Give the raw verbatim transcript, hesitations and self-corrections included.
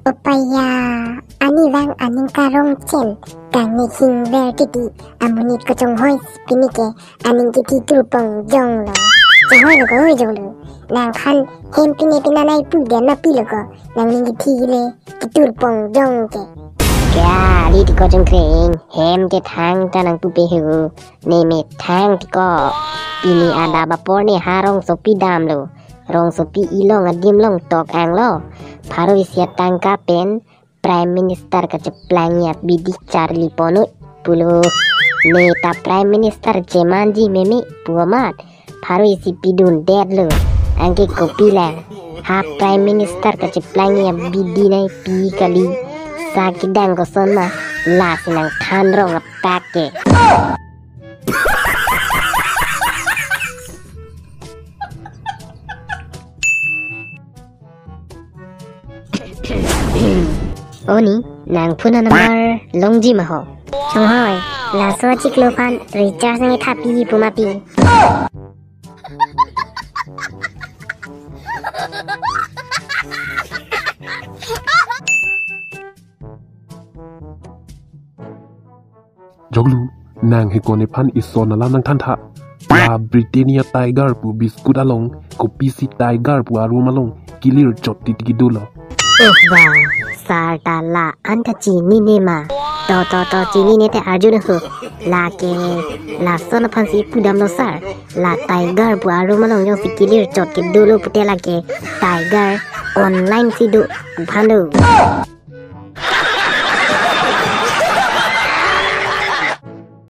Opaiya, ani vang aning karong chen, kangni hingver titi, amonit kachonghoi si pini ke, aning kiti turpong jonglo. Chonghoi lo ko jonglo. Nangphan hem pine pina nai pu den ma pilo ko, nangning kithi le, kiturpong jong ke. Kya, ali ti ko jong kreng, hem ke thangta nangpupe hu, ne me thang ti ko. Pini adap apor ne ha rongsopi damlo. Rongsopi ilong adim long tok anglo. Pharo isi atangka pen Prime Minister kacheplang ya bidi charli ponut pulo. Ne ta Prime Minister chemanji meme pu amat. Pharo isi pidun det lo. Anke kopi lang. Ha Prime Minister kacheplang ya bidi nai pi kali. Sa kedang koson ma. Lasi nangthan rong apak ke. Oni, nang phone number longji ma ho? Chonghoi, laso achiklo aphan recharge nangthapi pu ma pi. Jonglo, nang hekon ephan ison alam nangthantha. La Britannia Tiger pu biscuit along, kopisi Tiger pu arum along, kilir chot titi kedo lo. Oh ba, sir ta la-an ta chinine ma. To, to, to, chinine te arju na ho. Lake, lason aphan si pudamlo sir. La Tiger pu arum along jongsi kilir chot kedo lo pute lake Tiger online si do pu phan do.